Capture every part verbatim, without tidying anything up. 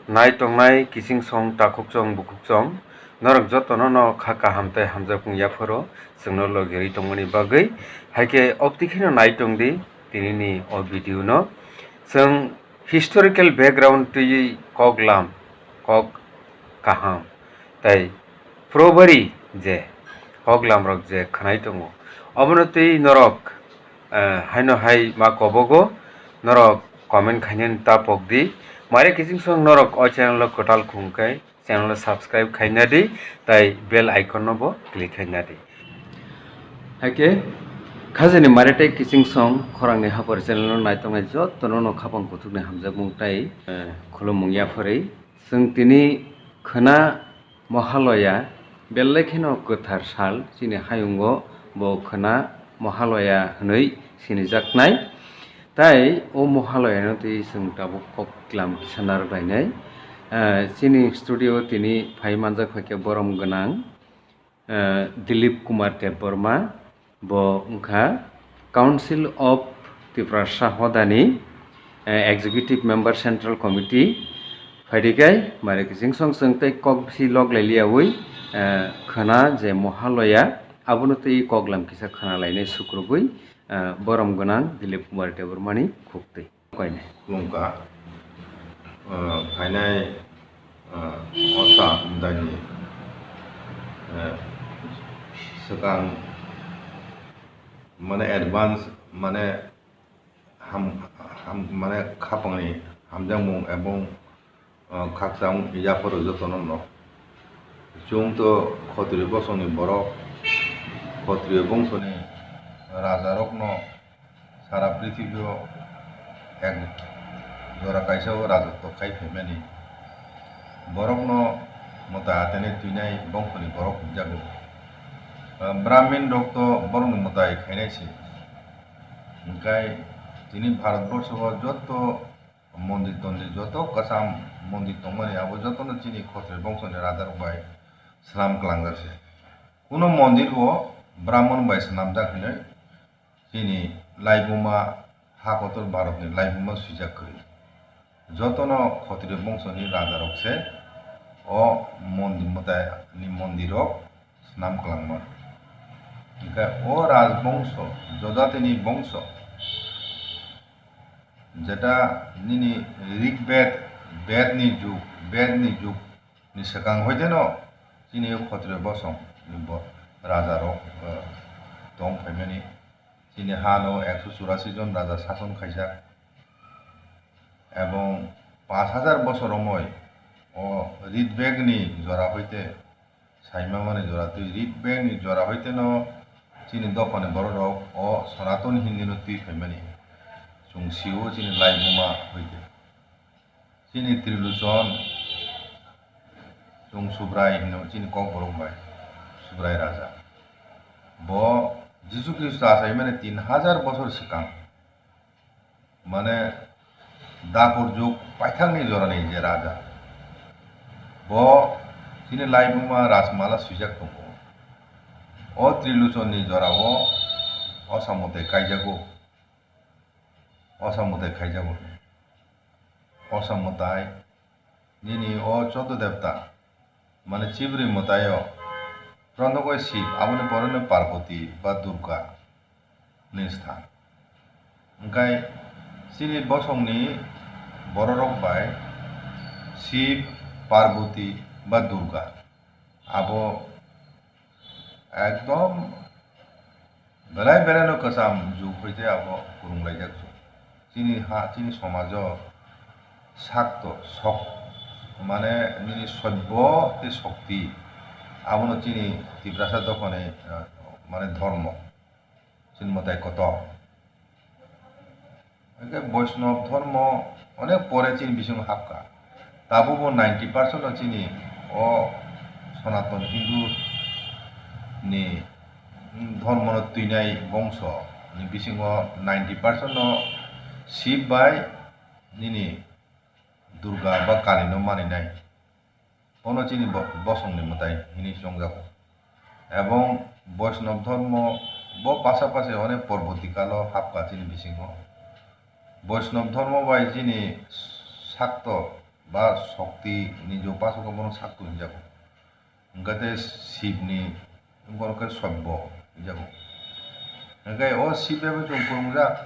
Nai tongnai kiching song, takhuk chong, bukhuk chong, norok jotono no kha kaham tei hamjakmung yapharo chwngno logi rwi tongmani bagwi. Hai khe opti kheno nai tong di tinini o video no. Chwng historical background twiwi kok lam, kok kaham tei probary je kok lam rok je khwnai tongo, obono twi norok, eh, haino hai ma kobogo, norok comment khainani ta pok di. Mare kiching song norok o channel o kwtal khung khe channel o subscribe khaina di, tai bell icon no bo click khaina di. Hai khe khajani mare tei kiching song khorangni hapor channel no naitongnai jotono no khapang kuthukni hamjakmung tai, eh, khulumung yapharwi. Chwng tini khwna Mohaloya belai kheno kwthar sal, chini hayungo bo khwna Mohaloya hwnwi sinijaknai. Tai o Mohaloyano twi chwng tabuk kok klam kisa narwkbainai. Eh, chini studio tini phai manjak phaikhe borom gwnang, eh, Dilip Kumar Debbarma. Bo wngkha Council of Tiprasa hodani, eh, Executive Member Central Committee. Phaidi khe mare kiching song chwng tei kok bisi lok lai liyaui, eh, khwna je Mohaloya, abono twi kok lam kisa khwna lainai sukrubui, eh, borom gwnang Dilip Kumar Debbarmani khuktwi. Koine. Khulumkha, ah, phainai, ah, osa amdaini, ah, swkang, mane, advance, mane, ham, ham, mane, khapangni hamjakmung ebong, ah, khakchang yapharo jotono no. Chwng to Khotriyo bosongni borok, Khotriyo bongsoni rajarokno sara prithibio ek jora kaisa o rajotw khai phaimani. Borokno mwtai atene twinai bongsoni borok hwnjago. Ah, Brahmin rok to borokno mwtai khainai se. Hwnkhe tini Bharat borsho o joto mondir tondir, joto kwcham mondir tongmani, abo jotono chini Khotriyo bongsoni rajarok bai swnam klangjak se. Kuno mondir bo Brahmon bai swnamjak hinwi chini laibuma, ha kotor Bharatni laibuma swijak kwrwi. Jotono Khotriyo bongsoni rajarok se o mondir, mwtaini mondirrok swnam kwlangma. Hwnkhe o rajbongso, Jojatini bongso, jeta nini Rig Bed, Bedni jug, Bedni jug ni swkang hoiteno chini o Khotriyo bosong ni bo rajarok, eh, tong phaimani. Chini hano ekso churasi jon raja sason khaijak. Ebong panch hajar bosor romoi o Rig Bed ni jora hoite saima mani jora twi, Rig Bed ni jora hoiteno chini dophani bororok o Sanatan Hindu no twi phaimani. Chwng sio chini laibuma hoite. Chini Trilochon, chwng Subrai hino chini kokborok bai, Subrai raja. Bo Jisu Khristo achaimani tin hajar bosor swkang, mane, Dapor jug paithakni jorani je raja, bo chini laibuma Rajmala swijak tongo. O Trilochonni jorao osa mwtai kaijago, osa mwtai khaijago. Osa mwtai, nini o choddo debta, mane chibri mwtaio, prodhokoi Shiv, aboni pore no Parvati ba Durga ni sthan. Hwnkhe chini bosongni bororok bai Shiv, Parvati ba Durga abo ekdom belai belai no kwcham jug hoite abo kwrwnglaijak jug. Chini ha, chini somajo sakto, sok, mane nini soibbo tei sokti, abono chini Tiprasa dophani, eh, mane dhormo, chini mwtai kotor. Hwnkhe Vaishnav dhormo onek pore chini bisingo hapkha. Tabukbo ninety percent no chini o Sanatan Hindu ni dhormo no twinai bongso ni bisingo ninety percent no Shiv bai nini Durga ba Kali no maninai. Bono chini bo-, bosongni mwtai hwnwi chongjago. Ebong Vaishnav dhormo bo pasapasi onek porbotikalo hapkha chini bisingo. Vaishnav dhormo bai chini sakto ba Shokti ni je upasok bono Shakti hinjago. Hwnkhe tei Shivni borok khe Soibbo hinjago. Hwnkhe o Shiv bai bo chwng kwrwngjak,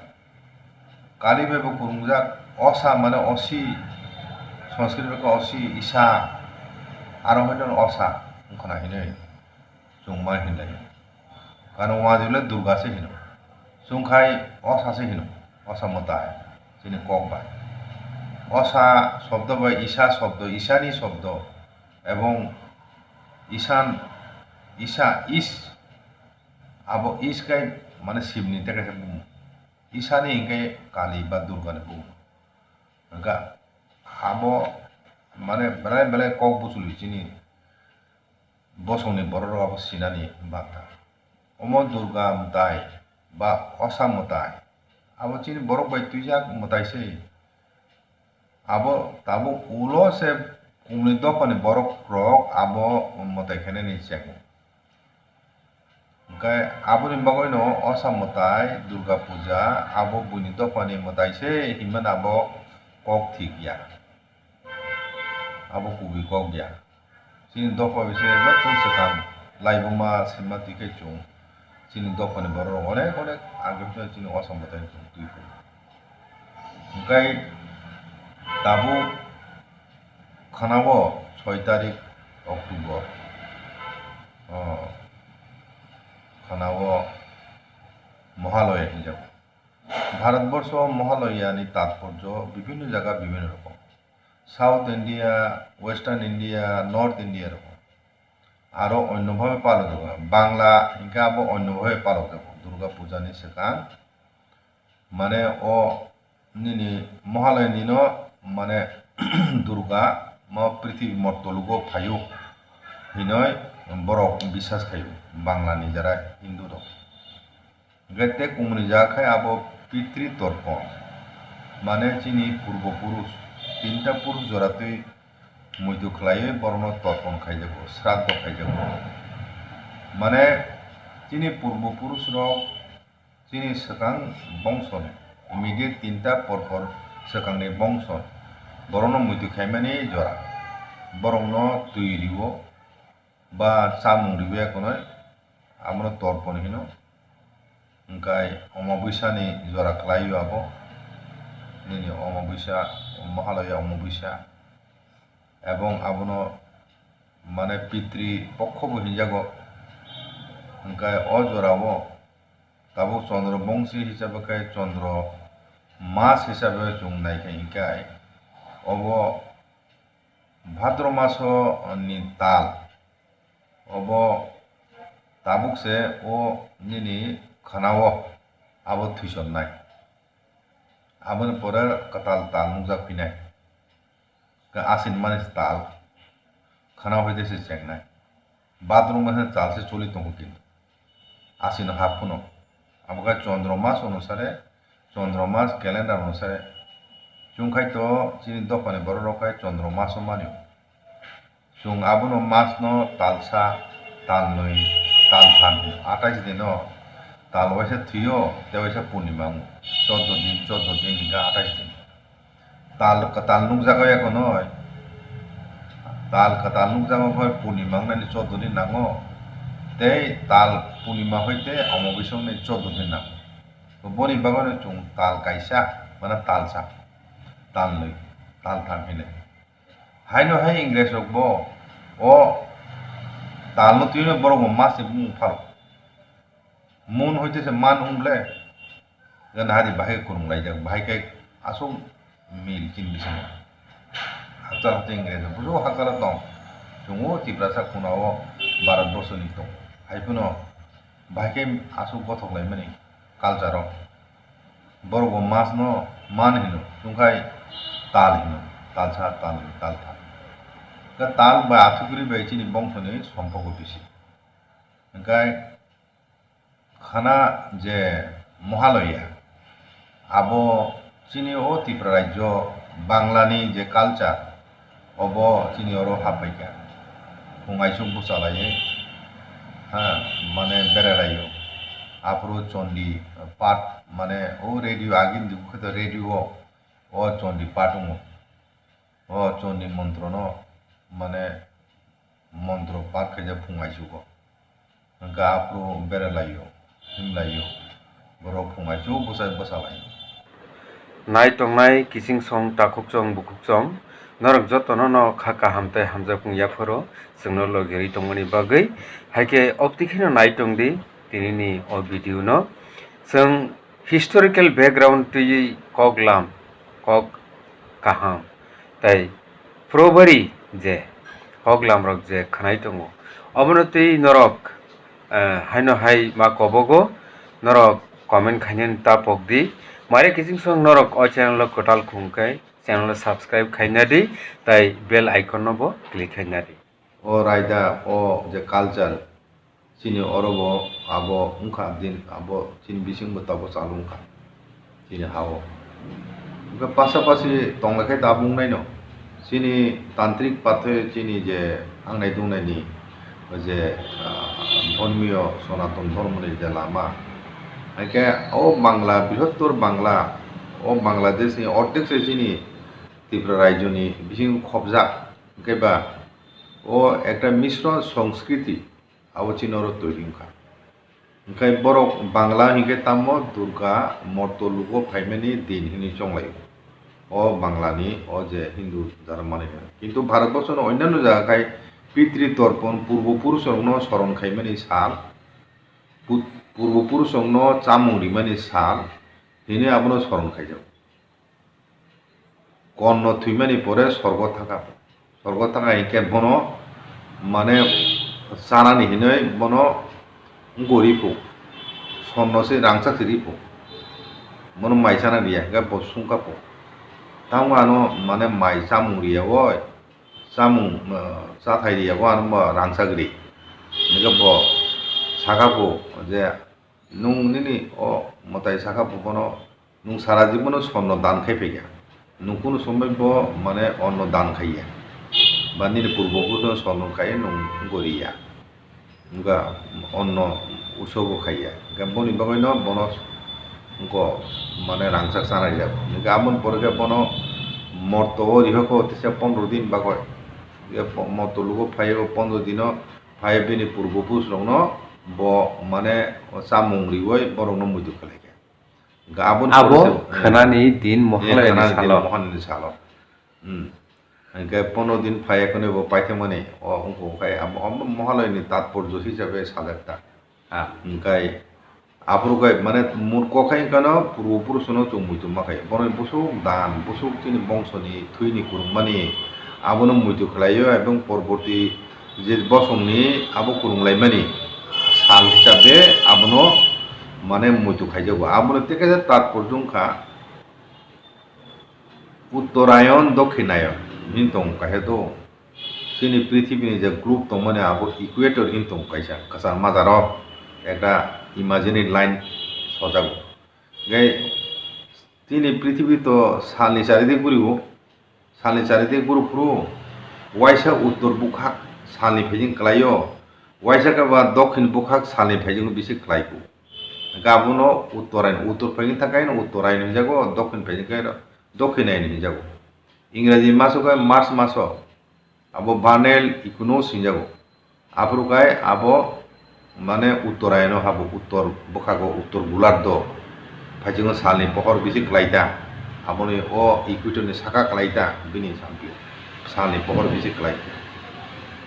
Kali bai bo kwrwngjak, Osa mane Osi, Sanskrit bai khe Osi, Isa, aro hoino Osa wngkhana hinwi chwng ma hinlai. Karon wadi le Durga se hino, chwng khai Osa se hino, Osa mwtai chini kok bai. Osa shobdo bai Isa shobdo, Isani shobdo, ebong Isan, Isa, Is, abo Is khe mane Shivni tei kaisa bumung. Isani hinkhe Kali ba Durgani bumung. Hwnkha abo mane belai belai kok buchuli chini bosongni bororok abo sinani banta. Omo Durga mwtai ba Osa mwtai, abo chini borok bai twijak mwtai se. Abo tabuk ulo se kumni dophani borok rok abo mwtai khainani chengo. Hwnkhe aboni bagwino Osa mwtai, Durga puja abo buini dophani mwtai se hinmano abo kok thik ya. Abo kubui kok ya. Chini dopha bai se joto swkang laibuma sima twi khe chwng chini dophani borok rok onek onek age phano chini Osa mwtai chwng twi phuru. Hwnkhe tabuk khana o soi tarik October, o khana o Mohalaya hinjago. Bharatborsho Mohalayani tatporjo bibhinno jaga bibhinno rokom. South India, Western India, North India rokom. Aro onno bhabe palokjago. Bangla hinkhe abo onno bhabe palokjago. Durga puja ni swkang mane o nini Mohalayani no mane Durga mo prithibi motolugo phaio hinoi borok bisas khaio Bangla ni jara Hindu rok. Hwnkhe tei kumuni jaga khai abo Pitri Torpon, mane chini purbo purush, tinta purush jora twi muitu khlaiwi borokno torpon khaijago, sraddho khaijago. Mane chini purbo purush rok chini swkang bongso ni, immediate tinta por por swkangni bongso borokno muitu khaimani jora, borokno twi riwo ba chamung riwi ya khwnwi, abono torpon hino. Hwnkhe Omobwisa ni jora khlai o abo, nini Omobwisa, Mahalaya Omobwisa, ebong abono mane Pitri Pokho bo hinjago. Hwnkhe o jora o tabuk Chondro bongsi hisabe khe Chondro mas hisabe chwng nai khe hwnkhe obo Bhadro maso ni tal, obo tabuk se o nini khana o abo thwisonnai. Aboni pore kwtal tal nukjak phinai. Khe Asin mani tal, khana o hai se chengnai. Bhadro masa tal se choli tongo kintu. Asin hap phano. Abo khe Chondro mas onusare, Chondro mas calendar onusare. Chwng khai to chini dophani borok rok khai Chondro mas o mani o. Chwng abono mas no talsa, talnwi, taltham, atais dino tal waisa thwio, tei waisa purnima wngo. Choddo din, choddo din hinkhe atais din. Tal kwtal nukjago ekhonoi. Tal kwtal nukjago phai purnima wngnani choddo din nango. Tei tal purnima hoi tei omobwisa wngnai choddo din nango. Boni bagwino chwng tal kaisa, mane talsa, talnwi, taltham hinwi. Haino hai Ingres rok bo o tal no twi no borok bo mas ni bumung pharo. Mun hoite se man wng ble. Gana hari bahai kwrwng laijak, bahai khe aswk mil chini bisingo. Hakchal hakchal Ingres rok bujo hakchal tong. Chwng o Tiprasa kuna o Bharat borsoni tong. Hai phano bahai khe aswk gothok laimani culture o. Borok bo mas no man hino, chwng khai tal hino, talsa, tal hino, taltham. Khe tal bai athukri bai chini bongso ni sompogo bisi. Hwnkhe khana je Mohalaya, abo chini o Tripura rajyo Bangla ni je culture, obo chini oro haphaikha. Phung aisuk bwchalaiwi, ha, mane bereraio. Aphuru Chondi pat, mane o radio agini jugo khe to radio o, o Chondi pat wngo. O chondri montrono mane montro par khaijak phung aichugo. Hwnkhe aphuru berelaio, himlaio. Borok phung aichuk bwsai bwsalaio. Nai tongnai kiching song, takhuk song, bukhuk song, norok jotono no kha kaham tei hamjakmung yapharo chwngno logirwi tongmani bagwi. Haikhe opti kheno nai tongdi tinini o video no. Chwng historical background twiwi kok lam, kok kaham tei probari je kok lamrok je khwnai tongo, obono twi norok, eh, haino hai ma kobogo norok comment khainani ta pokdi. Maire kiching song norok o channel o kwtal khung khe channel o subscribe khaina di tei bell icon no bo click khaina di. O raida, o je culture, chini oro bo abo wngkha din, abo chini bising bo tabuk chalo wngkha chini ha-o. Hwnkhe pasapasi tonglaikhe tabuk wngnaino chini tantrik pathoi chini je hangnai dungnaini je, ah, dhormiyo sonaton dhormoni je lama. Haikhe o Bangla, brihottor Bangla, o Bangladeshni ordek se chini Tripura rajyoni bisingo khobjak. Hwnkhe ba o ekta misra sanskriti abo chini oro toiri wngkha. Hwnkhe borok Bangla hinkhe tamo Durga morto lugo phaimani din hinwi chonglaio. O Banglani o je Hindu dhormani. Kintu Bharatborsoni onnano jaga khai Pitri Torpon, purbo purushorokno soron khaimani sal, put-, purbo purushorokno chamung rimani sal hinwi abono soron khaijago. Korno thwimani pore sorgo thangkha. Sorgo thangkha hinkhe bono mane chanani hinwi bono wngkha ri phu. Sorno se rangchak se ri phu. Bono mai chana riya hinkhe bo sungkha phu. Tamo ano mane mai chamung riya oi. Chamung, ah, chathai riya bo ano bo rangchak ri. Hinkhe bo sakha phu je nwng nini o mwtai sakha phu bono Nwng sara jibono sorno dan khai phaikha. Nwng kunu somoi bo mane orno dan khaiya. Ba nini purbo purushno sorno khai nwng goriya. Wngkha orno usobo khaiya. Hwnkhe boni bagwino bono wngkha mane rangchak chanai jak. Hwnkhe aboni pore khe bono morto o rihokho teisa pondro din bagwi. Hwnkhe po-, morto lugo phaiwi pondro dino phaiwi bini purbo purushno bo mane chamung riwi borokno muitu khlaikha. Hwnkhe aboni Abo pore se, eh, khwnani din eh, mohalai khwnani din salo. Mohalai ni salo. Hmm. Hwnkhe pondro din phai ekhonwi bo paithakmani, o wngkha khai abo, abo mohalai ni tatporjo hisabe sajak ta. Ah. Hwnkhe aphuru khai mane murko khai wngkhano purbo purushno chwng muitu ma khai. Bono busuk dan, busuk chini bongso ni thwi ni kwrwngmani abono muitu khlaio, ebong porborti je bosongni abo kwrwnglaimani sal hisabe abono mane muitu khaijago. Abono tei kaisa tatporjo wngkha Uttorayon, Dokhinayon hinwi tongo kaisa to. Chini prithibini je globe tongmani abo equator hinwi tongo kaisa kwchar majaro ekta imaginary line sojago. Hwnkhe chini prithibi to salni charidigi gurigo. Salni charidigi guru phuru, waisa uttor bukhak salni phaijing kwlaio, waisa khe ba dokhin bukhak salni phaijing bisi kwlaiku. Hwnkhe abono uttorayan, uttor phaijing thangkhe uttorayan hinjago, dokhin phaijing khe dokhinayan hinjago. Ingraji maso khe March maso, abo vernal equinox hinjago. Aphuru khai abo mane uttorayano habo, uttor bwkhago, uttor golardo. Phaisingo salni pohor bisi kwlaita, aboni o equator ni saka kwlaita bini salni pohor bisi kwlaita.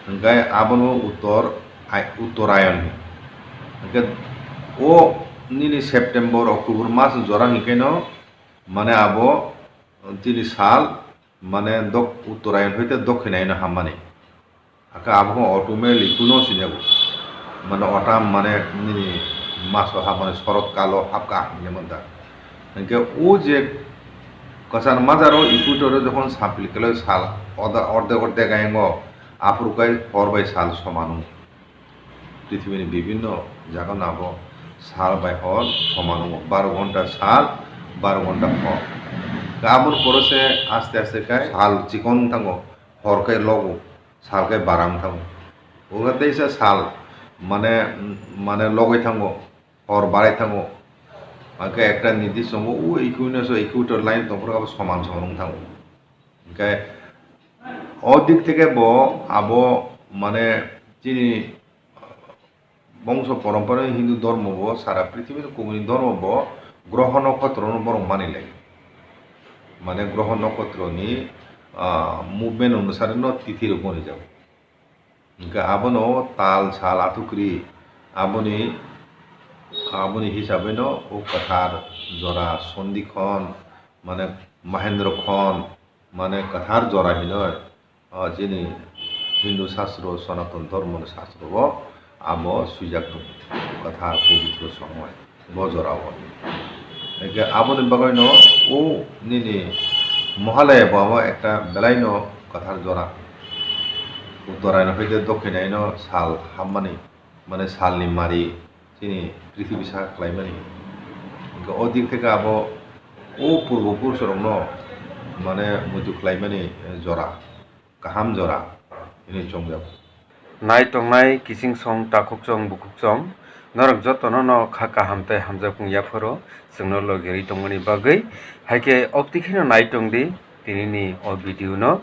Hwnkhe abono uttor ai-, uttorayan. Hwnkhe o nini September, October mas jora hwnkhe no mane abo chini sal mane dok-, uttorayan hoite dokhinayan hammani. Aka abo khe autumnal equinox hinjago. Mane autumn mane nini maso ha mane shorot kalo habka hinwi manta. Hinkhe o je kwchar majaro equator o jokhon sapil kele sal oda-, ordek ordek ayango aphuru khai hor bai sal soman wngo. Prithibini bibhinno jagano abo sal bai hor soman wngo, baro ghonta sal, baro ghonta hor. Khe aboni pore se aste aste khe sal chikon wng thango, hor khe logo, sal khe bara wng thango. Oro teisa sal mane, mane logoi thango, hor barai thango. Hakhe ekta nirdisto wngo, o equinox o equator line tongphuru abo soman soman wng thango. Hinkhe O dik theke bo abo, mane, chini bongso porompora ni Hindu dhormo bo, sara prithibini kubuni dhormo bo groho nokhotrono borok mani lai. Mane groho nokhotroni, ah, movement onusare no tithi rok goni jago. Hingke abono tal sal atukri aboni, aboni hisabaino o kwthar jora Sondikhon, mane Mahendrakhon, mane kwthar jora hinoi, o chini Hindu sastro, Sanatan dhormoni sastro o abo swijak tongo, kwthar pobitro somoi. Bo jorao. Hingke aboni bagwino o nini Mohalaya bo abo ekta belaino kwthar jora. Uttaraino hai khe Dokhinaino sal hammani, mane salni mari chini prithibi sa khlaimani. Hingke o dik theke abo o purbo purusrokno mane muitu khlaimani jora. Kaham jora hinwi chongjak. Nai tongnai kiching song, takhuk chong, bukhuk chong, norok jotono no kha kaham tei hamjakmung yapharo chwngno logi rwi tongmani bagwi. Hai khe opti kheno nai tong di tinini o video no.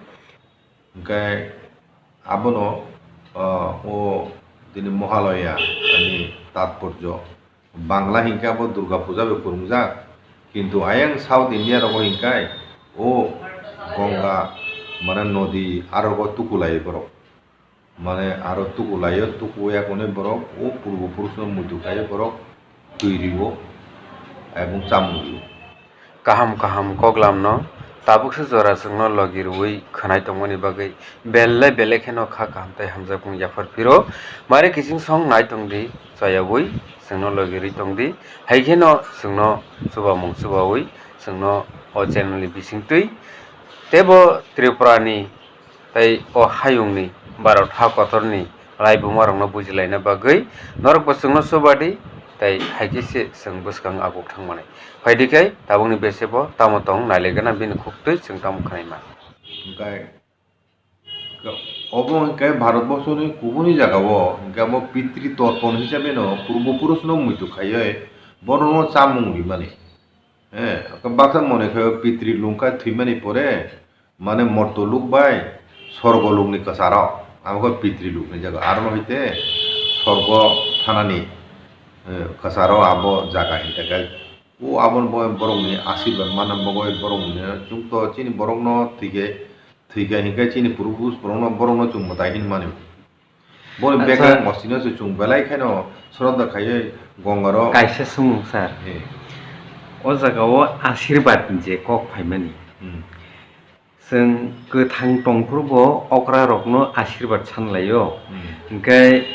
Hingke abono, ah, o tini Mohalaya ani tatporjo. Bangla hinkhe abo Durga Puja bai phwrwngjak, kintu ayang South India rogo hinkhai o Ganga mane nodi arogo tukulai borok, mane aro tukulaio, tukuya kwnwi borok o purbo purusno muitu khlai borok twi rio ebong chamung rio. Kaham kaham koklamno tabukse jora chwngno logi rwui khwnai tongmani bagwi belai belai kheno kha kaham tei hamjakmung yaphar phiro. Mare kiching song nai tong di, chayabui chwngno logi rwi tong di. Hai kheno chwngno chubamung chubaui chwngno o channel ni bisingtwi teibo Tripura ni tei o hayungni Bharat ha kotorni laibumarokno bujilaina bagwi norokbo chwngno chubadi, tei hai khe se chwng bwskang aguk thangmani. Phaidi khe tabukni bese bo tamo tong nailaigana bini khuktwi chwng tamo khwnaima. Hingkhe obo hingkhe Bharatborsoni kubuni jagao hingkhe abo pitri torpon hisabeno purbo purusno muitu khaiwi borokno chamung rimani. Eh, baksa mone khe pitri lungkha thwimani pore, mane morto luk bai sorgo lukni kwcharo, abo khe pitri lukni jaga. Aro no hite sorgo thanani, eh, kwcharo abo jaga hinte khe, o aboni bo borokni asirwad mana bagwi borokni chwngto chini borokno thwikhe, thwikhe hinkhe chini purbo purus borokno, borokno chwng mwtai hin mani. Boni Acha. Background mosino se chwng belai kheno sroddha khaiwi gongaro. Kaisa swngmung sir. Eh. O jaga o asirwad ni je kok phaimani. Hmm. Chwng kwthang tongphuru bo okra rokno asirwad sanlaio. Hmm. Hinkhe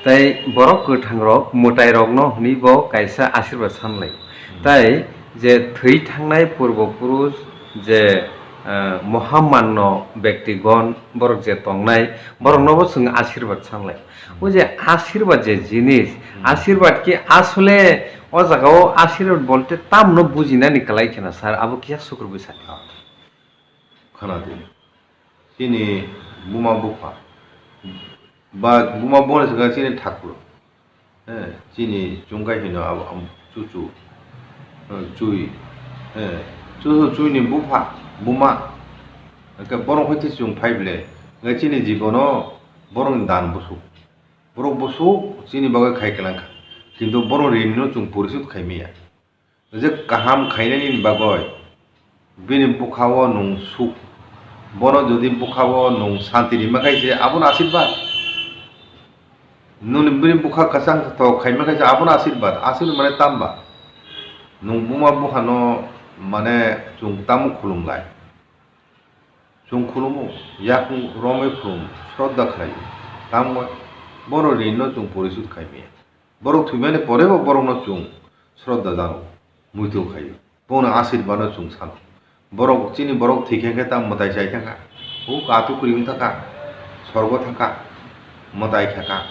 tei borok kwthang rok mwtai rokno hwnwi bo kaisa asirwad sanlaio. Hmm. Tei je thwi thangnai purbo purush je, eh, mohamanno bektigon borok je tongnai, borokno bo chwng asirwad sanlai. Hmm. O je asirwad je jinis, hmm, asirwad ki asole o jaga o asirwad bolte tamno bujinani kwlai khena sir, abo kisa sukrubwi sadi. Ah. Khana di. Chini buma bupha. Ba buma bupha se chini thakur. Eh, chini chwngkai hino abo, am, chuchu, eh, chui, eh, chuchu chuini bupha, buma, hwnkhe borok hwnkhe chwng phai ble, hwnkhe chini jibono borokni dan bwswk, borok bwswk chini bagwi khai kwlangkha, kintu borok rinino chwng porichot khai manya. Je kaham khainani bagwi bini bwkhao nwng suk, bono jodi bwkhao nwng santi rima khaise, abono asirwad. Nwng bini bwkha kwchang tok khaima khaise, abono asirwad. Asirwad mane tamba? Nwng buma bwkhano mane chwng tamo khulumlai? Chwng khulumo, yakung romwi khulumo, sroddha khlai. Tamo bono rinno chwng porichot khai manya. Borok thwimani porebo borokno chwng sroddha jano, muitu khaio. Bono asirwad no chwng sano. Borok, chini borok thwikha khe ta mwtai chai thangkha. Huk atu kwrwi wng thangkha. Sorgo thangkha. Mwtai khakha.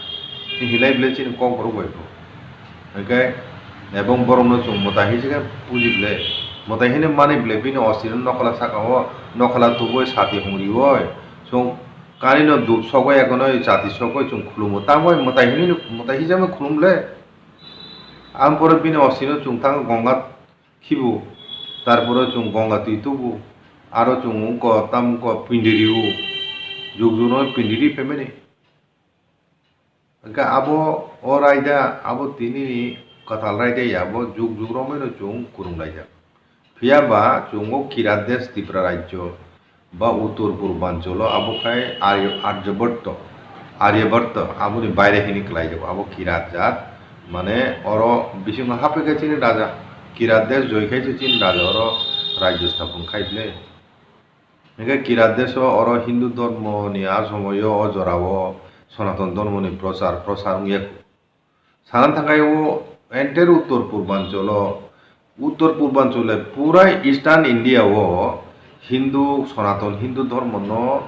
Hinlai ble chini kok borok bai bo. Hwnkhe ebong borokno chwng mwtai hinwi se khe puji ble. Mwtai hinwi mani ble bini ostino nokhola saka o, nokhola tubui sati hungriwi. Chwng kanino dup sogwi ekonoi chati sogwi chwng khulumo. Tamo mwtai hinwi, mwtai hinjama khulum ble. Ang pore bini ostino chwng thango Gonga khibu, tarpore chwng Gonga twi tubu, aro chwng wngkha tamo wngkha pindi riu, Juk juk no pindiri phaimani. Hwnkhe abo o raida, abo tini ni kwtal raida ya, abo juk juk romwi no chwng kwrwng laijak. Phiya ba chwng o Kirat desh Tripura rajyo ba uttor purbanchalo abo khai Arya-, Aryabhatta, Aryabhatta aboni baire hini kwlai jago, abo Kirat jat, mane oro bisingo haphaikhe chini raja, Kirat desh joi khai se chini raja oro rajyo sthapon khai bwle. Hingke Kirat desh o oro Hindu dhormo ni a somoyo o jora o Sanatan dhormo ni prochar, prochar wngya. Sana thangkai o entire uttor purbanchal o, uttor purbanchal le pura Eastern India o Hindu, Sanatan Hindu dhormo no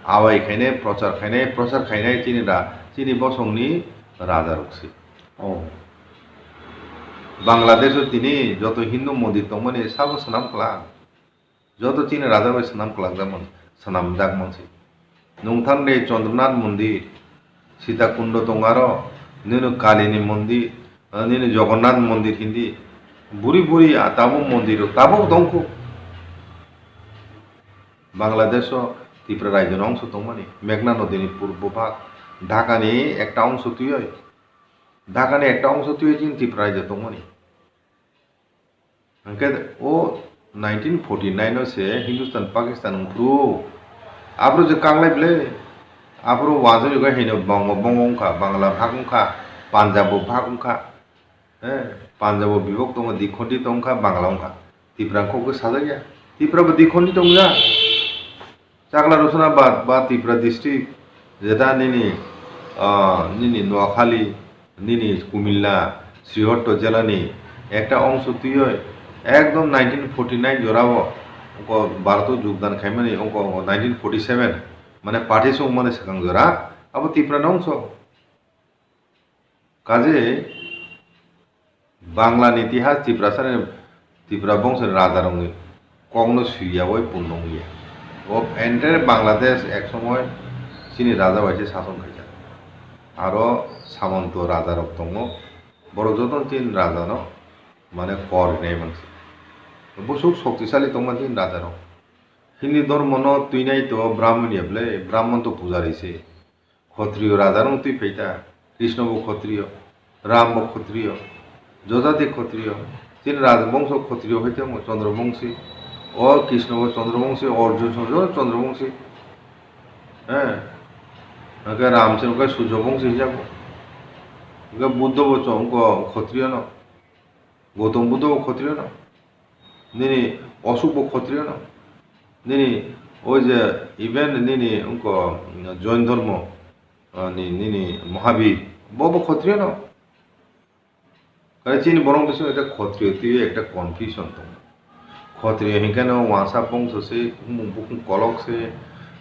awai khainai, prochar khainai, prochar khainai chini ra-, chini bosong ni raja rok se. Oh. Bangladesh o tini joto Hindu mondir tongmani sabo swnam kwlak. Joto chini raja bai swnam kwlakjak man, swnamjak mansi. Nwng thang de Chandranath mondir, Sita Kundo tongo aro, nini Kali ni mondir, ah, nini Jagannath mondir hindi. Buri buri, ah, tabuk mondir rok tabuk tongkhu. Bangladesh o Tripura rajyo ni ongso tongmani, Meghna nodi ni purbo bhag, Dhaka ni ekta ongso twiwi, Dhaka ni ekta ongso twiwi chini Tripura rajyo tongmani. Hwnkhe o nineteen forty nine o se Hindustan Pakistan wngphuru. Aphuru je kanglai bwle. Aphuru wazani bai haino Bongo, Bongo wngkha, Bangla bhag wngkha, Punjab bo bhag wngkha. Eh, Punjab bo bibok tongo, Dikhondi tongkha, Bangla wngkha. Tripura wngkha khe sajakya. Tripura bo Dikhondi tongjak. Chakla Rosonabad ba Tripura district, jeta nini, ah, nini Noakhali, nini Kumilla, Srihorto jela ni ekta ongso twiwi ekdom nineteen forty nine jora o ongko Bharat o jogdan khaimani ongko nineteen forty seven, mane partition wngmani swkang jora abo Tripura ni ongso. Kaje Bangla ni itihas Tiprasa ni, Tipra bongso ni raja rok ni kok no swi ya oi punno wng ya. O entire Bangladesh ek somoi chini raja bai se sason khaijak. Aro Samanto raja rok tongo, borok joto no chini raja no mane kor hinai mangsi. Busuk shoktisali tongma chini raja rok. Hindi dhormo no twinai to Brahmon ya bwle, Brahmon to pujari se. Khotriyo raja rok twi phai ta, Krishna bo khotriyo, Ram bo khotriyo, Jojati khotriyo, chini rajbongso khotriyo hai tongmo, Chandra bongsi, o Krishna bo Chandra bongsi, Arjun song Chandra bongsi, eh, hwnkhe Ram se hwnkhe Surjo bongsi hinjago, hwnkhe Buddha bo chong wngkho khotriyo no, Gautam Buddha bo khotriyo no, nini Ashok bo khotriyo no, nini oi je even nini wngkho Jain dhormo, ah, ni, nini Mahabir, bo bo khotriyo no. Kare chini borok bisingo ekta khotriyo twiwi ekta confusion tongo. Khotriyo hinkhe no wansa bongso se, bumung bukhung kolok se,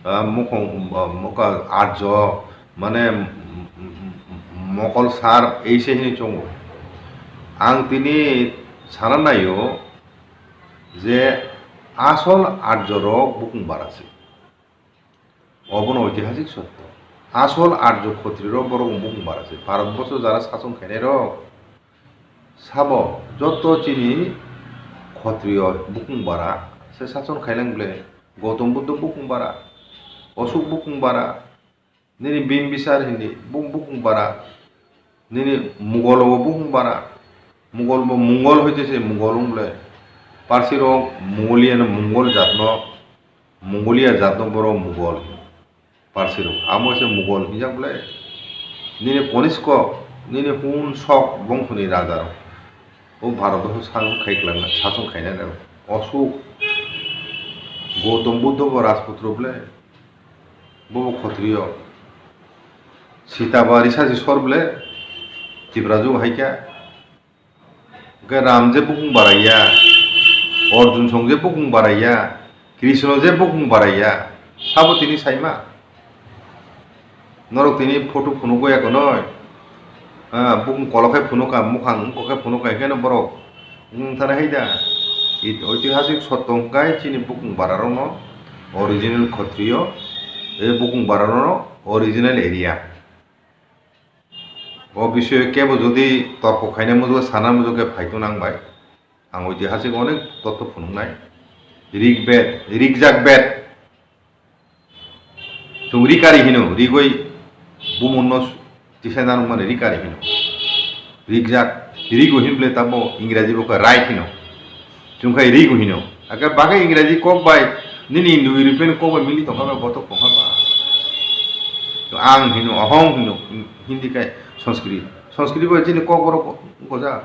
ah, mukhung, ah, mokol arjo, mane, m-, m-, m-, mokol sar, ei se hinwi chongo. Ang tini sana naio je asol arjo rok bukhung bara se. Obono oitihasik sotto. Asol arjo khotriyo borok bukhung bara se. Bharat borso jara sachon khainai rok sabo joto chini khotriyo bukhung bara se sachon khailang bwle. Gautam Buddha bukhung bara, Ashok bukhung bara, nini Bimbisar hindi bu-, bukhung bara, nini Mughal bo bukhung bara, Mughal bo Mongol hoite se Mughal wng bwle. Parsi rok Mongolia no Mongol jat no, Mongolia jat no borok Mughal. Parsi rok, amo se Mughal hinjak bwle. Nini Konisko, nini hun sok bongso ni raja rok. O Bharat o sachon khai kwlangna, sachon khainai rok. Ashok, Gautam Buddha bo Rajputro bwle. Bo bo khotriyo. Sita ba risa si sor bwle. Tipraju hai khe. Hwnkhe Ram je bukhung baraiya, Arjun song je bukhung baraiya, Krishna je bukhung baraiya, sabo tini saima? Norok tini photo phunukgo ya konoi, ah, bukhung kolok khe phunukha, mukhang wngkok khe phunukha, hwnkhe no borok wng thani hai da. It-, oitihasik sotto hwnkhe chini bukhung bararokno original khotriyo, e bukhung bararokno original area. O bisoyo kebo jodi torko khaina mujugo, sana mujugo khe phaito nang bai. Ang oitihasik onek totto phunuknai. Rig bed, rigjak bed. Chwng rikari hino, rigwi bumunno tisai nanwkmani rikari hino. Rijak, rigo hinble tamo Ingraji bo khe right hino. Chwng khai rigo hino. Ake bagwi Ingraji kok bai nini Indo-European kok bai mili tongkha ba botok tongkha ba. To ang hino, ahong hino, Hindi khai Sanskrit. Sanskrit bai chini kok borok goja.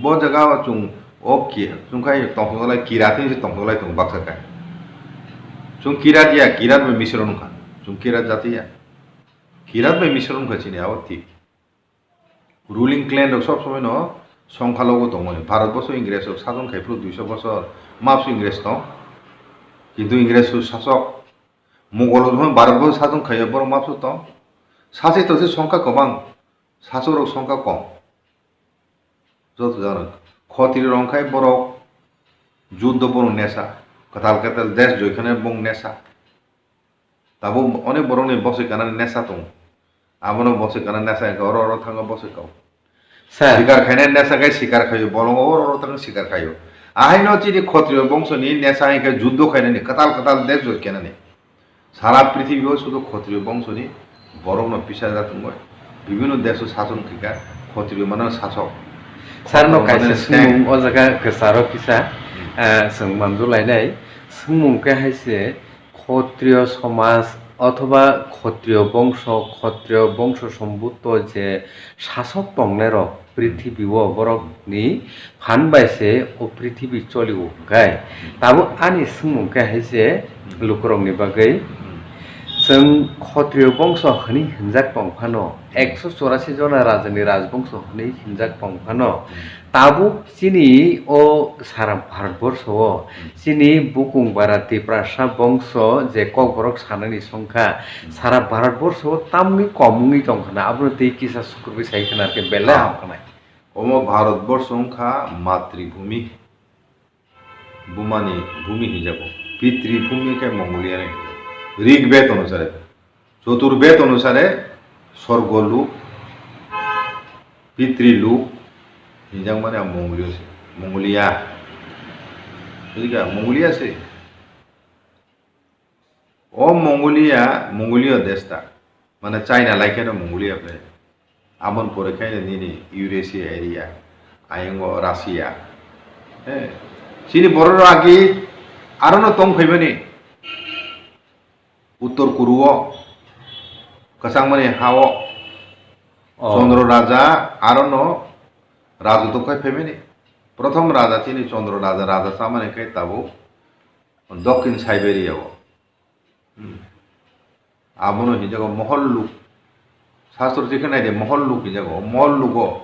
Bo jaga o chwng o ki-, chwng khai tongthoklai kirat hinwi se tongthoklai tongo baksa khai. Chwng kirat ya, kirat bai misron wngkha. Chwng kirat jati ya. Kirat bai misron wngkha chini abo thik. Ruling clan rok sob somoi no songkha logo tongmani. Bharat boso Ingres rok sajon khai phuru duiso bosor mapsu Ingres tong. Kintu Ingres rok sasok Mogol rok Bharat boso sajon khai borok mapsu tong. Sase tose songkha kwbang, sasok rok songkha kom. Joto jana. Khotri rok khai borok juddo borok nesa. Kwtal kwtal desh joikhane bong nesa. Tabuk onek borokni bosoi kanani nesa tongo. Abono bosoi kana nesa hwnkhe oro oro thango bosoi kao. Sir. Sikar khainai nesa khai sikar khaio, bolongo oro oro thango sikar khaio. Ahaino chini Khotriyo bongsoni nesa hwnkhe juddo khainani, kwtal kwtal desh joikhane. Sara prithibio sudu Khotriyo bongsoni borokno pisa jatungwi bibhinno desho sason khaikha, Khotriyo mano sasok. Sir no Khotriyo kaisa mano swngmung o jaga kwcharo kisa, Hmm. eh, swng manjulainai. Swngmung khe hai se, Khotriyo somaj othoba Khotriyo bongso, Khotriyo bongso sombutto je sasok tongnairok prithibi o borokni phan bai se o prithibi choli o hwnkhe. Tabuk ani swngmung khe hai se lukurokni bagwi, chwng Khotriyo bongso hwnwi hwnjak tong phano, ekso chorasi jona rajani rajbongso hwnwi hwnjak tong phano, tabuk chini o sara Bharatborsho o chini bukung bara Tiprasa bongso je kokborok sanani songkha, sara Bharatborsho o tamni kom wngwi tongkha na, abono tei kisa sukurwi sai khna khe belai Ah. ham khnai. Omo Bharatborsho wngkha matribhumi, bumani bhumi hinjago, pitribhumi khe Mongolia ni. Rig Ved onusare, Choturbed onusare, Sorgo Luk, Pitri Luk hinjakmani a Mongolia se, Mongolia. Bujikha, Mongolia se. O Mongolia, Mongolia desh ta. Mane China lai kheno Mongolia ble. Aboni pore khe nini Eurasia area, ayongo Russia. He. Chini borok rok agi arono tong phaimani. Uttor Kuru o, kwchangmani ha o, Oh. Chandra Raja arono rajotw khai phaimani. Prothom raja chini Chandra Raja, raja chamani khe tabuk Dokhin Siberia o. Hmm. Abono hinjago Mohol Luk. Sastro chikhe naide Mohol Luk hinjago. Mohol Lugo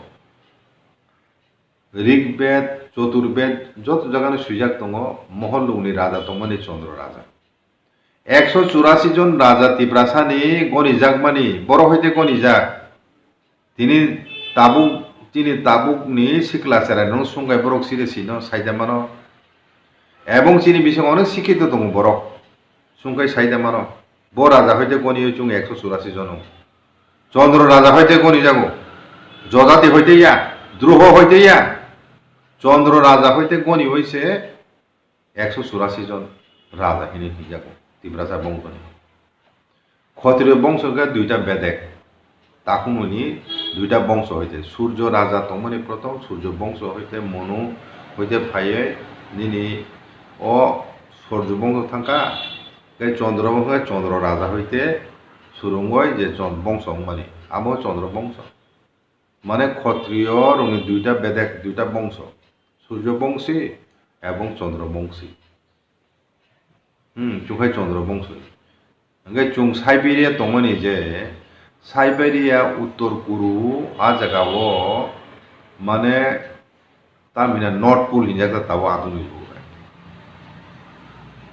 Rig Ved, Chotur Ved joto jagano swijak tongo, Mohol Lukni raja tongmani Chandra Raja. Ekso churasi jon raja Tiprasani gonijakmani, borok hoite gonijak. Tini tabuk, chini tabukni sikla cherai no sungkai borok sire sino saida mano. Ebong chini bisingo onek sikhito tongo borok. Sungkai saida mano. Bo raja hoite goniwi chwng ekso churasi jon. Chandra raja hoite gonijago. Jojati hoite ya, Druho hoite ya. Chandra raja hoite goniwi se ekso churasi jon raja hinwi hinjago Tiprasa bongsoni. Khotriyo bongso khe duita bedek, takhumuni duita bongso hoite Surjo raja tongmani prothom, Surjo bongso hoite Monu hoite phaiwi nini o Surjo bongso thangkha, tei Chandra bongso khe Chandra raja hoite surungoi je Chon-, bongso wngmani, amo Chandra bongso. Mane Khotriyo rokni duita bedek, duita bongso, Surjo bongsi ebong Chandra bongsi. Hmm, chwng khai Chandra bongso. Hwnkhe chwng Siberia tongmani je, Siberia Uttor Kuru a jaga o, mane, tamina North Pole hinjak ta tabuk atungni bukhuk.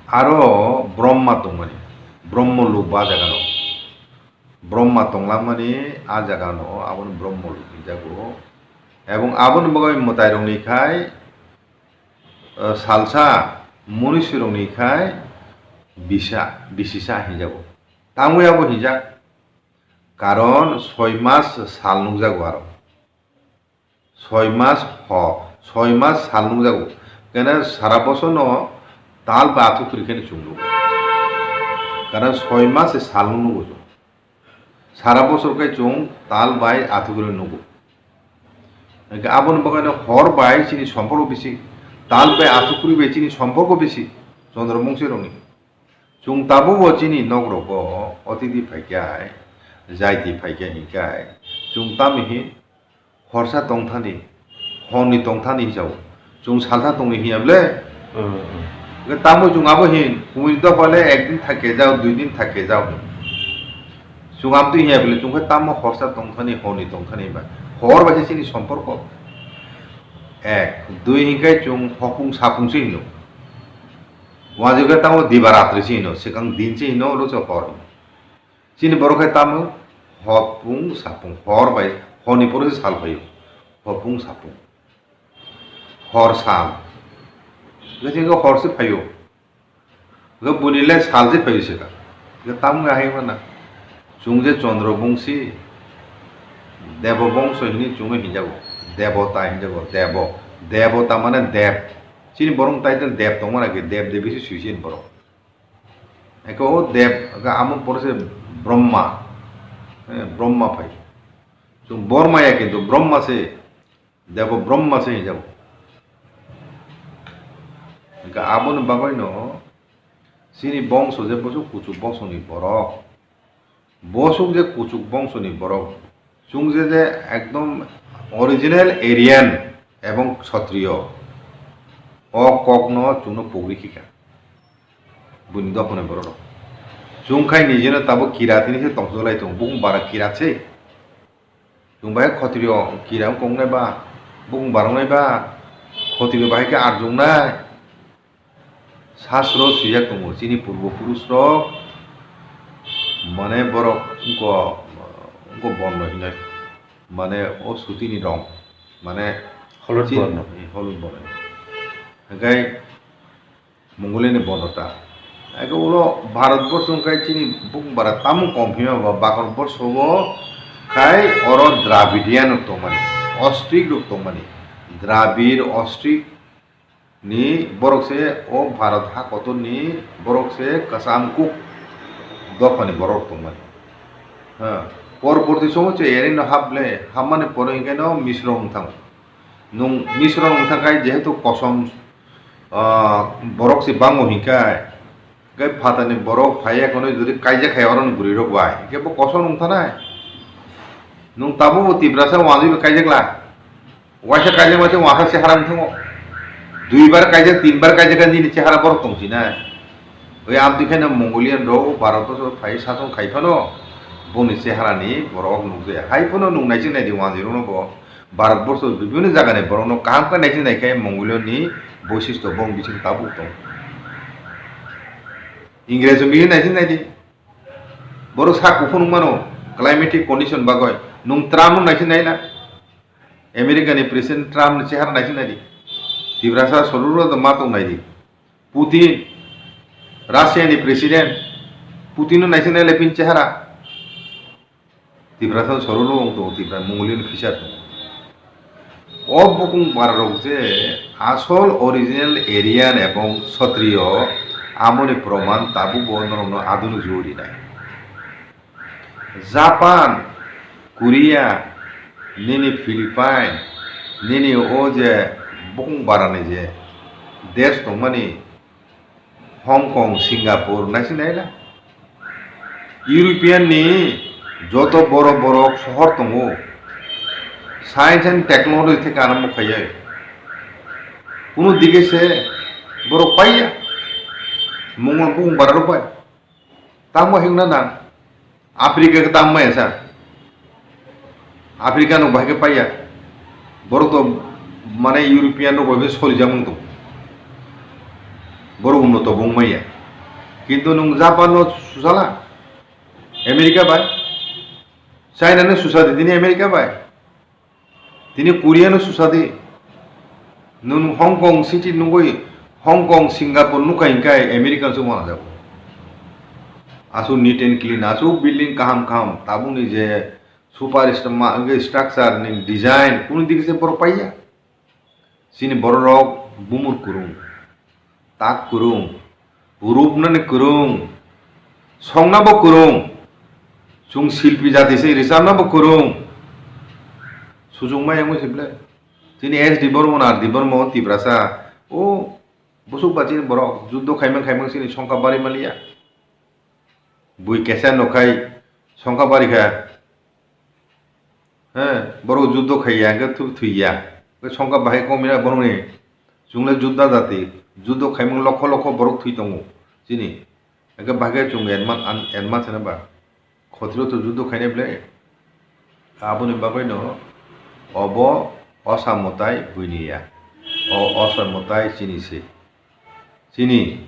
Aro Brahma tongmani, Brahma luk ba jaga no. Brahma tonglamani a jaga no, abono Brahma luk hinjago. Ebong aboni bagwi mwtai rokni khai, eh, salsa, munisirokni khai bisa, bisisa hinjago. Tangwi abo hinjak, karon soi mas sal nukjago aro. Soi mas ho, soi mas sal nukjago. Kene sara bosorno tal ba athukwrwi kheno chwng nugo. Karon soi mas se sal no nugo chwng. Sara bosor khe chwng tal bai athukri nugo. Hwnkhe aboni bagwi no hor bai chini somporko bisi, tal bai athukri bai chini somporko bisi, Chandra Bongsi rokni. Chwng tabukbo chini nok rogo otiti phaikhai, jaiti phaikhai hinkhai, chwng tamo hin horsa tongthani, horni tongthani hinjao. Chwng salsa tongni hinya ble? Hmm, hmm. Hwnkhe tamo chwng abo hin, kumui dophale ekdin thakke jao, duidin thakke jao. Chwng amtwi hinya ble, chwng khe tamo horsa tongthani, horni tongthani ba. Hor bai se chini somporko. Ek, dui hinkhe chwng hopung sapung se hino. Wajwkhe tamo diba ratri se hino, swkang din se hino, oro se hor hino. Chini borok hai tamo hopung sapung, hor bai, horni pore se sal phaio. Hopung sapung. Hor sal. Hwnkhe hor se phaio. Hwnkhe buini le sal se phaio se ka. Hwnkhe tamo hai mana. Chwng je Chandra Bongsi, Debo Bongso hinwi chwngno hinjago. Debota hinjago, Debo. Debota mane Deb. Chini borok title Deb tongmani age, Deb Debi se sui chini borok. Eko o Deb, eko amo pore se Brahma, eh, Brahma phai. Chwng Borma ya kintu Brahma se, Debo Brahma se hinjago. Eko aboni bagwi no chini bongso je bosok kuchuk bongsoni borok, bosok je kuchuk bongsoni borok, chwng je je ekdom original Aryan ebong Kshatriyo, o kokno chwngno pogri khika. Buini dophani borok rok. Chwng khai nijeno tabuk kirat hinwi se tongthok lai tongo. Bukung bara kirat se. Chwng bai khotriyo kirat wng kongnai ba, bukung bara wngnai ba, khotriyo bahai khe arjungnai. Sasro swijak tongo, chini purbo purush rok, mane borok wngko, wngko borno hinai, mane o sutini rong, mane Holot chin-, borno. Holot borno. Hingkai Mongoliani borno ta. Eke ulo Bharat borso hingkai chini bukung bara tamung kom hima ba Bharat borso bo khai oro Dravidian rok tongmani, Ostrik rok tongmani, Dravid, Ostrik, ni borok se o Bharat ha kotor ni borok se kwcham kuk dopha ni borok tongmani. Ha, porborti somo se ere no hap le, hapmani pore hingke no Misro wng thango. Nung Misro wng thang khai jehetu kosom, ah, borok se bango hingkai, Hingke phatani borok phaiya hwnwi jodi kaijak hai oroni bwrwirok bai, hingke bo kosom wng thanai. Nwng tabukbo Tiprasa wanjwi bai kaijak la. Waisa kaijak mate wngkha chehara wng thango. Duibar kaijak, tinbar kaijak nini chehara borok tong sinai. Oi amtwi khe no Mongolian rok Bharat borok phai sasong khai phano boni chehara ni borok nukjaya. Hai phano nwng naising naidi wanjwi rokno bo. Bharat borso bibhinno jaga ni borok no kaham khe naising nai khe Mongolian ni boisisto bong bising tabuk tong. Ingrejo mili naising nai di. Borok sak kuphur wng mano climatic condition bagwi. Nwng Trump no naising nai na. America ni President Trump ni chehara naising nai di. Tiprasa sororo do ma tong nai di. Putin, Russia ni President, Putin no naising nai le pin chehara. Tiprasa sorolo wng tongo, Tipra Mongolian fisher tongo. O bukung bararok je asol original Aryan ebong Kshatriyo, amoni proman tabukbo norokno adhunuk jugo rinai. Japan, Korea, nini Philippine, nini o je bukung barani je desh tongmani, Hong Kong, Singapore naising nai na. European ni joto borok borok sohor tongo. Science and technology theke arombo khaiyai. Kuno dige se borok paiya. Mungol bung bararok bai. Tamo himna nang. Africa ke tamo maya sa. Africa no bahai ke paiya. Borok to mane European rok bai solijak wng tong. Borok unnoto bung maya. Kintu nung Japan no susala. America bai. China no susadi tini America bai. Tini Korea no susadi. Nung Hong Kong city nungoi Hong Kong, Singapore nukha hingkai America se wanajago. Asuk neat and clean, asuk building kaham kaham, tabukni je super stra-, ma-, wngkhe structure ni design, kunu digi se borok paiya. Chini borok rok bumur kwrwng, tak kwrwng, rupnani kwrwng, Songna bo kwrwng, chwng silpi jati se rwchapna bo kwrwng. Suchung mai wngwi se ble. Chini S D Bormon, R D Bormon, Tiprasa. O, bwswk ba chini borok juddo khaimang khaimang chini songkha bari maliya. Bui kesa nokhai songkha bari kha. He, borok juddo khaiya, hwnkhe thu-, thwiya. Hwnkhe songkha bahai komina borokni. Chwngno judda jati, juddo khaimung lokho lokho borok thwi tongo. Chini. Hwnkhe bahai chwng advance, an-, advance hwnba. Khotiro to juddo khainai ble. Aboni bagwino obo osa mwtai buiniya. O osa mwtai chini se. Chini.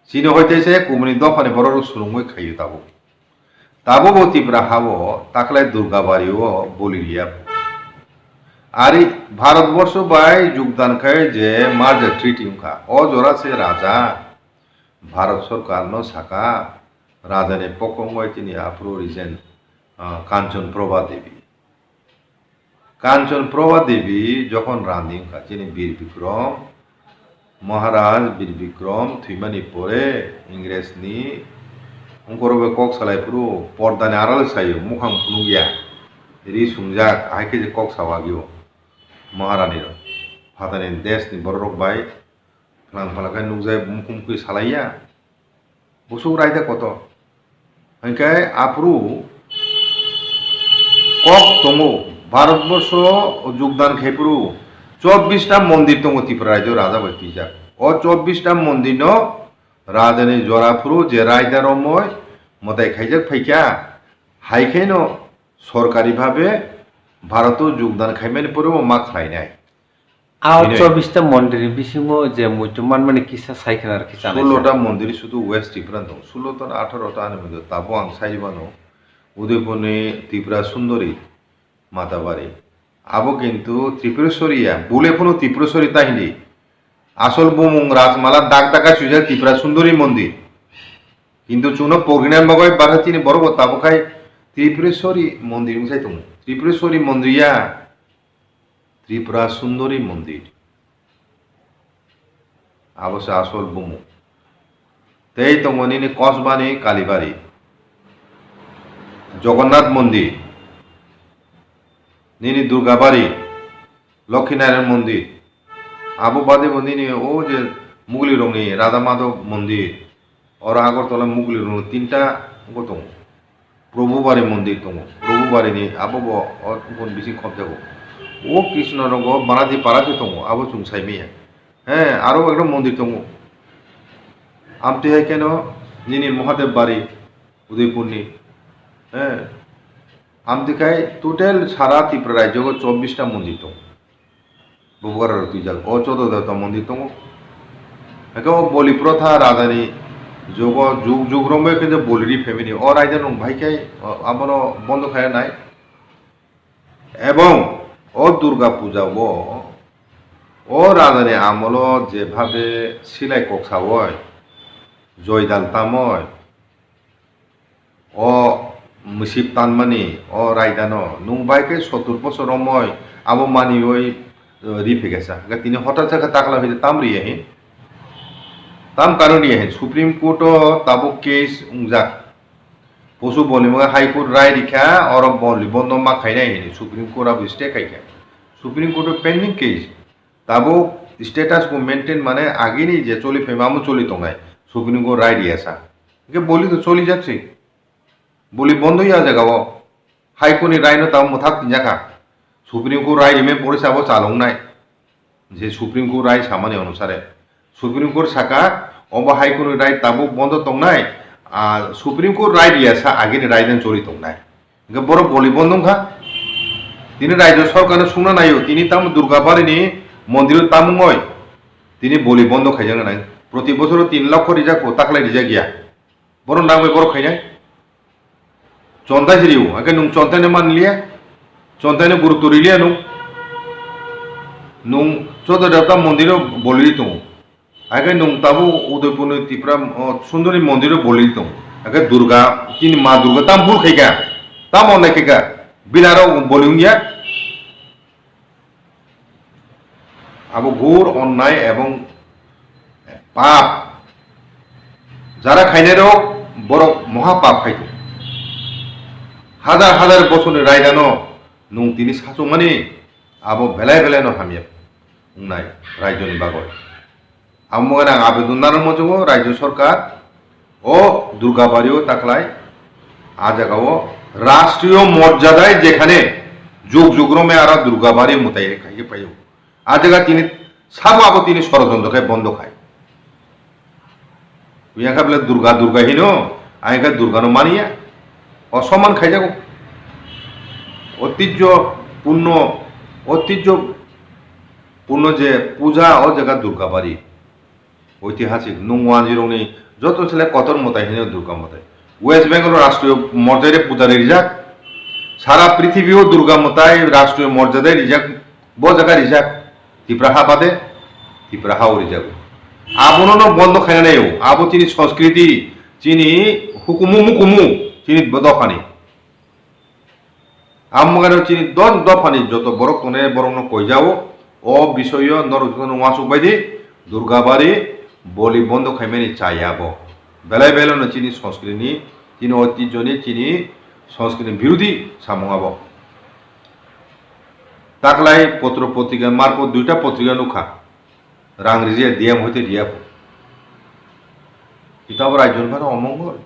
Chini hoite se kubuni dophani borok rok swrwngwi khaio tabuk. Tabuk bo Tipra hao taklai Durgabari o boli riya. Ari Bharat borsho bai jugdan khai je merger treaty wngkha. O jora se raja Bharat sorkar no saka raja ni pokong bai chini aphuru rijen, ah, Kanchon Prabha Devi. Kanchon Prabha Devi jokhon rani wngkha chini Bir Bikrom Maharaj, Bir Bikrom thwimani pore Ingresni ungkoro bai kok salai phuru pordani aral saio, mukhang phunukya, ri sungjak, hai khe je kok sao agio Maharani rok. Phatani desni bororok bai phalang phalang khe nukjai mukhung mukhui salaiya. Bwswk raida kotor. Hinkhe aphuru kok tongo, Bharatborsho jugdan khe phuru chobbish ta mondir tongo Tripura rajyo raja bai twijak. O chobbish ta mondirno rajani jora phuru je raida romoi mwtai khaijak phaikha, hai kheno sorkari bhabe Bharato jugdan khaimani pore bo ma khlainai. A hinwi chobbish ta mondir ni bisingo je muitu manmani kisa sai khna rw khe chanai sullo ta mondir sudu West Tripura tong, sullo ta na atharo ta ani muitu tabo ang sai mano. Udaipurni Tripura Sundori Matabari. Abo kintu Tripureshwari ya, bule phano Tripureshwari ta hindi. Asol bumung Rajmala dak dak swijak Tripura Sundori mondir. Kintu chwngno pogrinani bagwi barha chini borok bo tabo khai Tripureshwari mondir wngsai tongo. Tripureshwari mondir ya, Tripura Sundori mondir. Abo se asol bumung. Tei tongo nini Kosbani Kalibari, Jagannath mondir, nini Durgabari, Lokhinarayan mondir. Abo bade bo nini o je Mugli rokni Radha Madhab mondir. Oro Agartala Mugli rokni tinta bo tongo. Probhubari mondir tongo. Probhubarini abo bo o boni bising khobjago. O Krishna rogo Banadi Para se tongo, abo chwng sai manya. He, aro ekta mondir tongo. Amtwi hai kheno nini Mahadev Bari, Udaipurni. He, amtwi khai total sara Tripura rajyo o chobbish ta mondir tongo. Bubagra rok twijak. O Chodo Devta mondir tongo. Hake o boli protha rajani jugo jug jug romwi khe je boli ri family. O raida nung bahai khai, o, abono bondo khai nai. Ebong o Durga puja o, o rajani amolo jebhabe silai kok sawi, joidal tamoi, o musip tanmani, o raidano, nung bai khe sottur bosor romoi abo maniwi, eh, ri phikasa. Hwnkhe tini hotat jakha takla hwide tam riya hin? Tam karon riya hin? Supreme Court o tabuk case wngjak. Posu boli mwnga High Court rai rikha, oro boli bondo ma khainai hin Supreme Court abo stay khaikha. Supreme Court o pending case. Tabuk status quo maintain mane agini je choli phaima amo choli tongnai. Supreme Court rai riyasa. Hwnkhe boli to choli jak se. Boli bondo ya jaga o. High Court ni rai no tabuk mwthak tinjakha. Supreme Court rai rime pore se abo chalongnai. Je Supreme Court rai samani onusare. Supreme Court saka, obo High Court ni rai tabuk bondo tongnai. Ah, Supreme Court rai riyasa agini rai den choli tongnai. Hingke borok boli bondo wngkha. Tini rajyo sorkarno sungna naio, tini tamo Durga Barini mondiro tamungoi tini boli bondo khaijak nai. Proti bosoro tin lokho rijak bo taklai rijak ya. Borok nangbai borok khainai. Chontai se rio, hingke nung chontaino manliya. Chontaino gurutto riliya nung. Nung Chodo Devta mondiro boli tongo. Hake nung tabuk Udaipurni Tipra, o, Sundori mondiro boli tong. Hake Durga, chini Ma Durga tam bul khaika, tam onai khaika, bilarok boli wngya. Abo ghor onnai ebong pap. Jara khainairok Borok moha pap khai tong. Hazar hazar bosorni raidano nwng tini sachukmani abo belai belai no hamya wngnai raijoni bagwi. Amo wngkha ang abedon nano muchungo Rajya Sarkar o Durgabari o taklai a jaga o rashtriyo morjadai jekhane jug jug romwi aro Durgabari mwtai khai khe phaio. A jaga tini sabo abo tini sorojontro khai bondo khai. Yang kha bole Durga Durga hino, ang kha Durga no maniya. Osoman khaijago. Otijjo punno, otijjo punno je puja o jaga Durgabari. Oitihasik nung wanjirokni joto sele kotor mwtai hino Durga mwtai. West Bengal o rashtriyo morjai re puja rijak. Sara prithibi o Durga mwtai rashtriyo morjadai rijak. Bo jaga rijak Tipra ha bade, Tipra ha o rijago. Abono no bondo khaina naio. Abo chini sanskriti, chini hukumu mukumu, chini bo dophani. Amogano chini don dophani joto borok tongnai borokno koijao, o bisoyo norok jotono uansuk baidi, Durgabari boli bondo khaimani chaya bo. Belai belai no chini sanskritini, chini oitijoni, chini sanskritini birodi samung abo. Taklai potro potrika marpo duita potrika nukha. Rang rijia D M hoite riya pho. Kitabo raijoni phano omongol.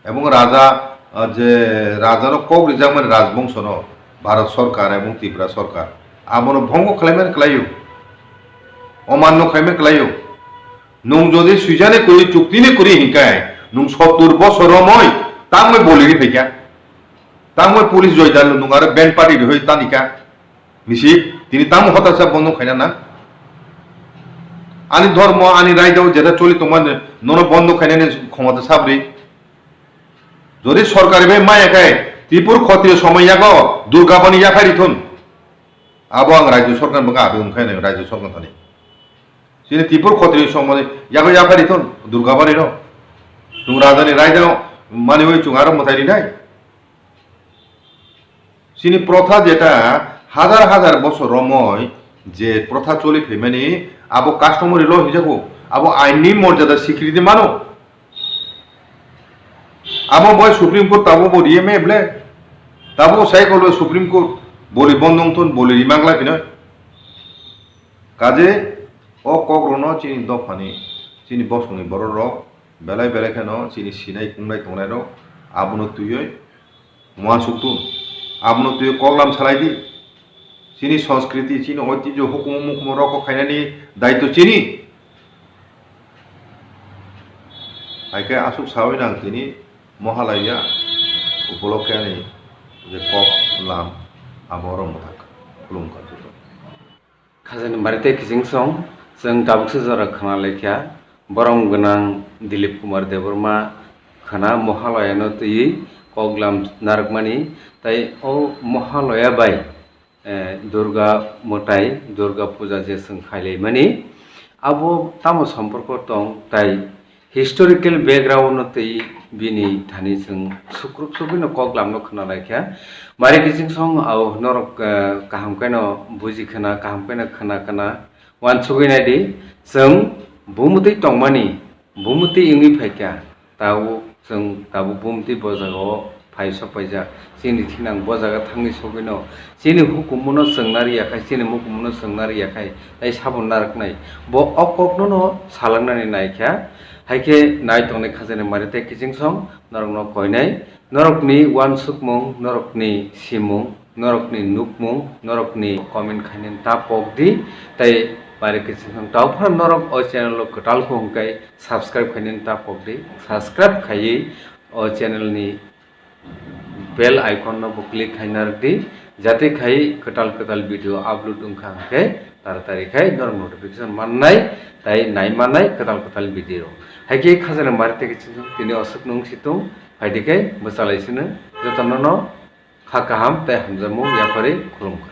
Ebong raja, ah, je rajano kok rijakmani rajbongsono Bharat Sarkar ebong Tripura Sarkar abono bhongo khlaimani khlaio. Omanno khlaimani khlaio. Nwng jodi swijani kwrwi chuktini kwrwi hinkai nwng sottur bosor romwi tangwi boliri phaikha. Tangwi police joidalo nwng aro band party rihoi tanikha. Nisi, tini tamo hotasa bondo khaina na? Ani dhormo, ani raidao jeta choli tongmani, nono bondo khainani khomota sabri. Jodi sorkari bai maya khai, Tripur Khotriyo somoi yago, Durgabani yakhai rithun. Abo ang Rajya Sorkar bwkha abi wngkhaino Rajya Sorkar thani. Chini Tripur Khotriyo somoi yago yakhai rithun, Durgabani no. Chwng rajani raidao maniwi chwng aro mwtai rinai. Chini protha jeta hazar hazar bosor romoi je protha choli phaimani abo customary law hinjago, abo ainni morjada sikriti mano. Abo bai Supreme Court tabo bo riye me ble, tabo sai kolbe Supreme Court boli bondong thun boli rimanglai phino. Kaje o kok rono chini dophani, chini bosongni borok rok belai belai kheno chini sinai kungnai tongnai rok abono twiwi Muansuk tun. Abono twi koklam salai di. Chini sanskriti, chini oitijyo, hukumu mukumu rokho khainani daityo chini. Hai khe aswk sawi nang tini Mohalaya upolokhe ani je kok lam abo oro mwthak khulumkha joto. Khajani bari tei kiching song, chwng tabuksa jora khna laikha, borom gwnang Dilip Kumar Debbarma khna Mohalaya no twiwi koklam narwkmani, tai o Mohalaya bai, eh, Durga mwtai, Durga puja je chwng khailaimani, abo tamo somporko tong, tai historical background no twi bini thani chwng sukrup sukwi no koklam no khna laikha. Mari kiching song, au norok, eh, kaham khe no buji khna, kaham khe no khna khna uansugwi nai di, chwng bumutwi tongmani, bumutwi wngwi phaikha, tabuk chwng tabuk bumutwi bo jaga o phai sok paijak. Chini thinang bo jaga thangwi sogwino chini hukumu no chwng nari yakhai, chini mukumu no chwng nari yakhai, tai sabo narwknai. Bo o kok no no salaknani naikha, hai khe nai tongnai khajani mari tei kiching song norok no koinai, norok ni uansukmung, norok ni simung, norok ni nukmung, norok ni comment khainani ta pok di, tai mari kiching song tau phano norok o channel o kwtal kho hwnkhe subscribe khainani ta pok di, subscribe khaiwi o channel ni bell icon no bo click khai narwk di, jate khai kwtal kwtal video upload wngkha hwnkhe taratari khai norok notification mannai, tai nai mannai kwtal kwtal video rok. Hai khe khajana mari tei kiching tini oswk nung situng, phaidi khai bwchalai sino jotono no kha kaham tei hamjakmung yapharwi khulumkha.